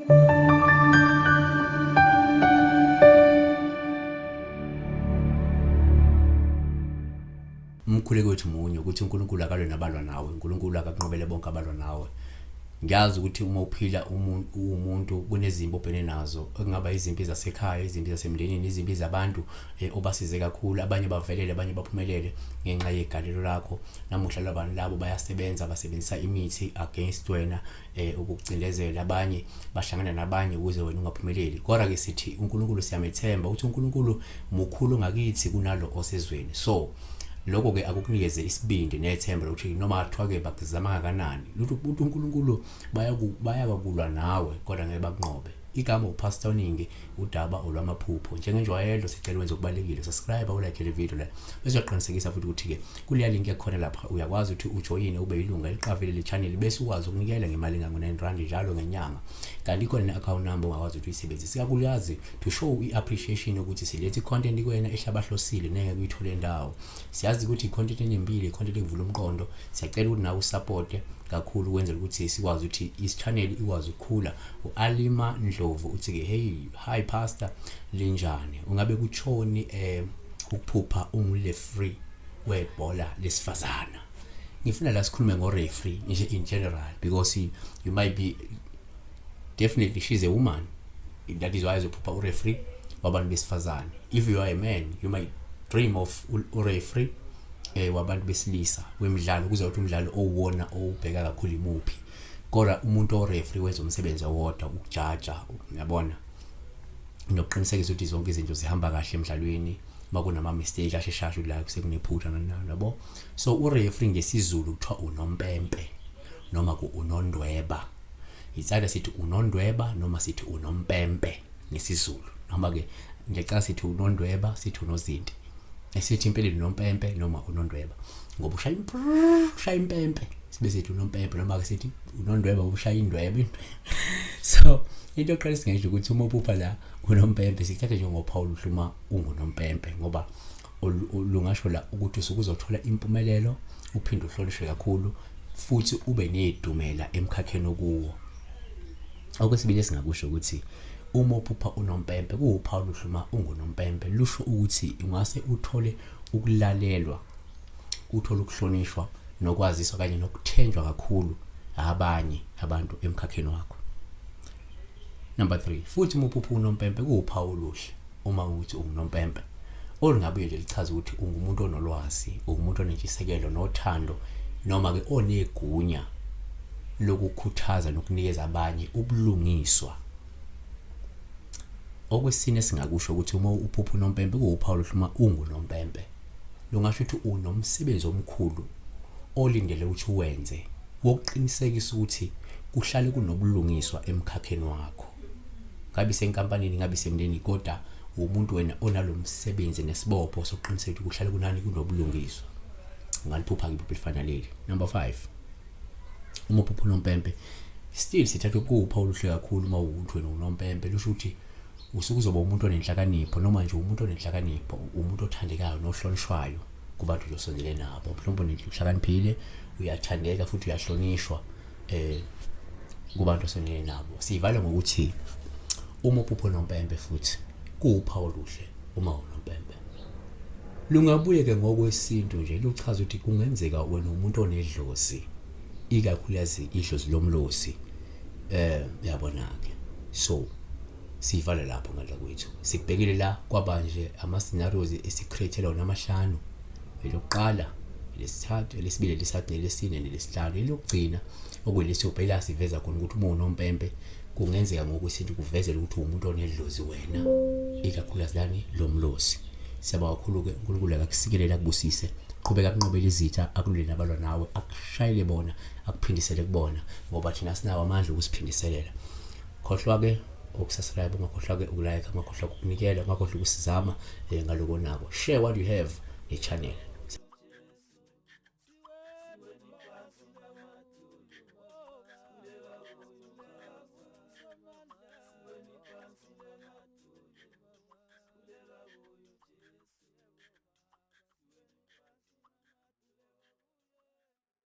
Umkhuleko wethu munye ukuthi uNkulunkulu akalwe nabalwa nawe, uNkulunkulu akakunqobele bonke abalwa nawe. Ngiyazi ukuthi uma uphila umuntu uwumuntu kunezimpi obhekene nazo okungaba izimpi zasekhaya, izimpi zasemndenini, izimpi zabantu obasize kakhulu, abanye bavelele, abanye baphumelele ngenxa yegalelo lakho. Namuhla labantu labo bayasebenza, basebenzisa imithi against wena ukukucindezela, abanye bahlangana nabanye ukuze wena ungaphumeleli. Kodwa ke sithi uNkulunkulu siyamethemba ukuthi uNkulunkulu mukhulu ngakithi kunalo osezweni. So lokho ke akukunikeze isibindi nethemba lokuthi noma kuthiwa ke bakuzama kangakanani lutho, ukuthi uNkulunkulu bayakulwa nawe kodwa ngeke bakunqobe. Igama uPastor Oningi, udaba olwamaphupho. Njengenjwayelo sicela wenze okubalulekile, subscribe, ulike le video la, bese uyaqinisekisa futhi ukuthi-ke kuleya link ekhona lapha uyakwazi ukuthi ujoyine ube yilunga eliqavile le channel, bese ukwazi ukunikela ngemali engango-9 rand njalo ngenyanga. Kanti ikhona ne-account number ongakwazi ukuthi uyisebenzise, ikakhulukazi to show i-appreciation yokuthi silethe i-content kuwena ehlabahlosile nengeke uyithole ndawo. Siyazi ukuthi i-content enempilo, i-content ekuvula umqondo. Siyacela ukuthi nawe usapote kakhulu ukwenzela ukuthi sikwazi ukuthi is-channel ikwazi ukukhula. U-Alima Ndlovu uthi-ke, hey, hi pastor, linjani? Ungabe kutshoni ukuphupha ungu-referee webhola lesifazana? Ngifuna la sikhulume ngo-referee nje in general, because you might be, definitely she's a woman, that is why ezophupha u-referee wabantu besifazane. If you are a man, you might dream of u-referee wabantu besilisa wemidlalo, kuze ukuthi umdlalo owuwona owubheka kakhulu imuphi. Kodwa umuntu o-referee wenza umsebenzi owodwa, ukujaja, uyabona, nokuqinisekisa ukuthi zonke izinto zihamba kahle emdlalweni. Uma kunama-mistake asheshasho la sekunephutha nabo. So u-referee ngesiZulu kuthiwa unompempe noma ku-unondweba. Itsala sithi unondweba noma sithi unompempe ngesiZulu, noma-ke ngiyacala sithi unondweba, sithi unozinti, esithi impeleni unompempe noma unondweba, ngoba ushaya impempe, sibe sithi unompempe, noma-ke sithi unondweba ngoba ushaya indweba. So into yokuqala esingayisho ukuthi uma uphupha la unompempe, sikuthathe njengophawu oluhle uma ungunompempe, ngoba lungasho la ukuthi usuke uzothola impumelelo, uphinde uhlonishwe kakhulu futhi ube nedumela emkhakheni okuwo. Okwesibili esingakusho ukuthi uma uphupha unompempe, kuwuphawu oluhle uma ungunompempe, lusho ukuthi ungase uthole ukulalelwa, uthole ukuhlonishwa nokwaziswa kanye nokuthenjwa kakhulu abanye abantu emkhakheni wakho. Number 3, futhi uma uphupha unompempe, kuwuphawu oluhle uma ukuthi ungunompempe, olungabuye nje lichaze ukuthi ungumuntu onolwazi, ungumuntu onentshisekelo nothando, noma-ke onegunya lokukhuthaza nokunikeza abanye ubulungiswa. Okwesine singakusho ukuthi uma uphupha unompempe, kuwuphawu oluhle uma ungunompempe, lungasho ukuthi unomsebenzi omkhulu olindele ukuthi uwenze wokuqinisekisa ukuthi kuhlale kunobulungiswa emkhakheni wakho, ngabe isenkampanini, ngabe isemndenini, kodwa umuntu wena onalo msebenzi nesibopho sokuqiniseka ukuthi kuhlale kunani, kunobulungiswa. Ungaliphupha-ke iphupho elifana leli. Number 5, uma uphupha unompempe, still sithatha kuwuphawu oluhle kakhulu uma uwukuthi wena unompempe, lusho ukuthi usuke uzoba umuntu onenhlakanipho, noma nje umuntu onenhlakanipho, umuntu othandekayo nohlonishwayo kubantu nje osondele nabo. Mhlawumbe uhlakaniphile, uyathandeka futhi uyahlonishwa kubantu osondele nabo. Sivale ngokuthi uma uphupha unompempe futhi kuwuphawu oluhle uma unompempe. Lungabuye ke ngokwesintu nje luchaza ukuthi kungenzeka wena umuntu onedlozi, ikakhulukazi idlozi lomlosi, uyabona ke. So sivale lapho ngandla kwethu, sibhekile la kwaba nje ama scenarios esicreate wona amahlanu, elokuqala, elesithathu, elesibili, elesithathu, nelesine, nelesihlanu, elokugcina okuyilesithupha, ila siveza khona ukuthi uma unompempe kungenzeka ngokwesintu kuvezele ukuthi uwumuntu onedlozi wena, ikakhulukazi lani lomlosi. Siyabonga kakhulu-ke, uNkulunkulu akakusikelele, akubusise, qhubeka akunqobele izitha, akulule nabalwa nawe, akushayele bona, akuphindisele kubona, ngoba thina sinawo amandla okusiphindiselela. Khohlwa-ke ukusubscribe, ungakhohlwa-ke ukulike, ungakhohlwa ukunikela, ungakhohlwa ukusizama ngaloko nako. Share what you have ne-channel.